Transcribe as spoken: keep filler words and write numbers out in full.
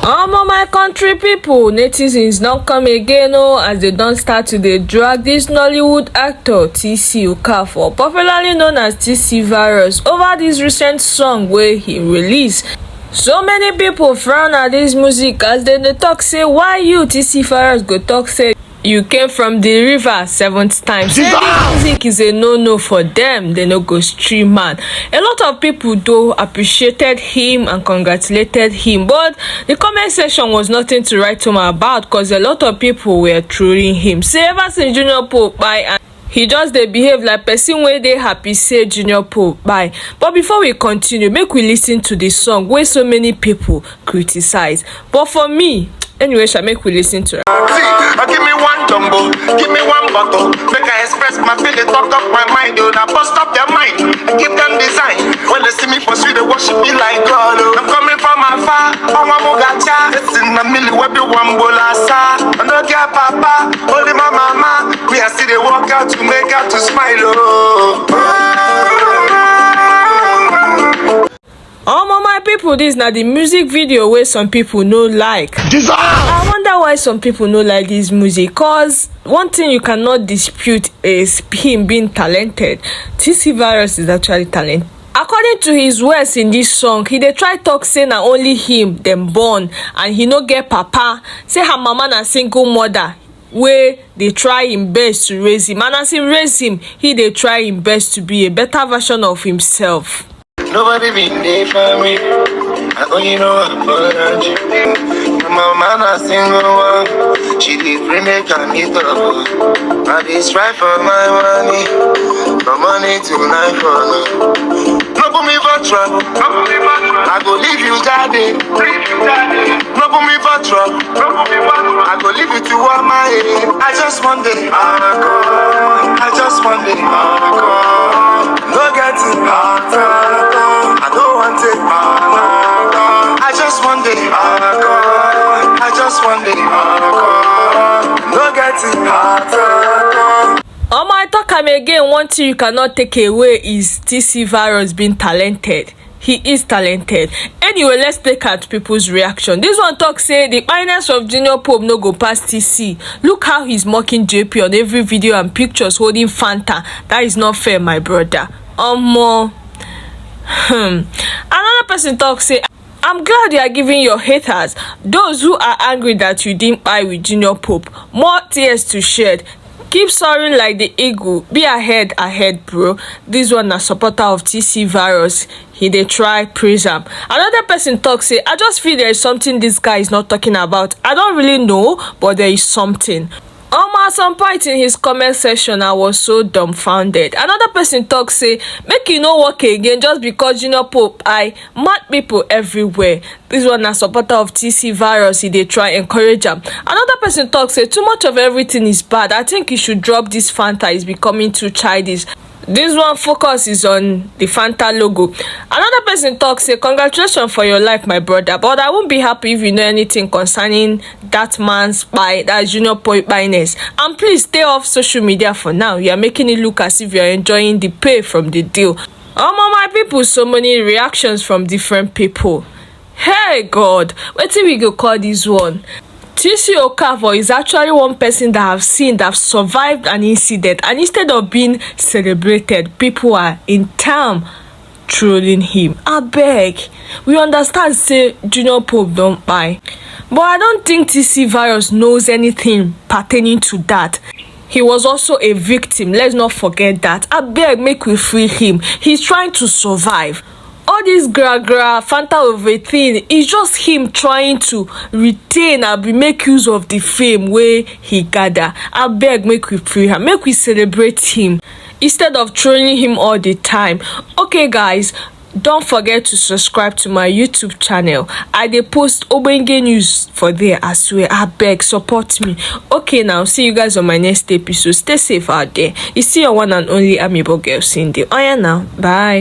Omo, my country people, netizens don come again o, as they don start to dey drag this Nollywood actor T C Okafor, popularly known as T C Virus, over this recent song wey he release. So many people frown at this music as dem dey talk say, why you, T C Virus, go talk say you came from the river seventh time? Say this music is a no-no for them, they no go stream am. A lot of people though appreciated him and congratulated him, but the comment section was nothing to write home about, because a lot of people were trolling him. Say ever since Junior Pope kpai, and he just dey behave like person wey dey happy say Junior Pope kpai. But before we continue, make we listen to the song wey so many people criticize. But for me, anyway, shall make we listen to it. See, uh, give me one jumbo, give me one bottle. Make I express my feeling, talk up my mind, oh, now bust up their mind. Give them design. When they see me for street, they worship me like God. Oh. I'm coming from afar, I'm a Mugacha. It's in the middle where the one bolasa. I no get papa, only my mama. We are still dey work out to make out to smile, oh. Omo, my people, this na the music video wey some people no like. Jesus! I wonder why some people no like this music, cause one thing you cannot dispute is him being talented. T C Virus is actually talented. According to his words in this song, he dey try talk say na only him dem born and he no get papa. Say her mama na single mother wey dey try him best to raise him, and as him raise him, he dey try him best to be a better version of himself. Nobody been there for me. I only know I'm for you. My mama na single one. She dey pray make I meet up. I dey strive for my money. From money to night for. No put me for trouble. I go leave you, daddy. No put me for trouble. I go leave you to all my. I just want the alcohol. I just want the alcohol. No get it hard. I don't want it hard. I just want the alcohol. I just want the alcohol. No get it hard. Omo, I talk am again, one thing you cannot take away is T C Virus being talented. He is talented. Anyway, let's take out people's reaction. This one talk say the fineness of Junior Pope no go pass T C. Look how he's mocking J P on every video and pictures holding Fanta. That is not fair, my brother. Omo. Hmm. Another person talk say, I'm glad you are giving your haters, those who are angry that you didn't kpai with Junior Pope, more tears to shed. Keep soaring like the eagle. Be ahead, ahead, bro. This one na supporter of T C Virus. He dey try praise am. Another person talk say, I just feel there is something this guy is not talking about. I don't really know, but there is something. Omo, at some point in his comment section, I was so dumbfounded. Another person talk say, make you no work again just because Junior Pope kpai. Mad people everywhere. This one na supporter of T C Virus, he dey try encourage am. Another person talk say, too much of everything is bad. I think you should drop this Fanta, it's becoming too childish. This one focus is on the Fanta logo. Another person talk say, congratulations for your life, my brother, but I won't be happy if you know anything concerning that man's kpai, that Junior Pope kpainess. And please stay off social media for now. You are making it look as if you are enjoying the pay from the deal. Omo, my people, so many reactions from different people. Hey God, wetin we go call this one? T C Okafor is actually one person that I've seen that survived an incident, and instead of being celebrated, people are in town trolling him. Abeg, we understand say Junior Pope don kpai, but I don't think T C Virus knows anything pertaining to that. He was also a victim, let's not forget that. Abeg, make we free him. He's trying to survive. All this gra gra, Fanta of a thing, is just him trying to retain and make use of the fame wey he gather. Abeg, make we free am, make we celebrate him instead of trolling him all the time. Okay, guys, don't forget to subscribe to my YouTube channel. I dey post ogbonge news for there as well. Abeg, support me. Okay, now, see you guys on my next episode. Stay safe out there. It's still your one and only Amebo Girl Cindy. Oya now, bye.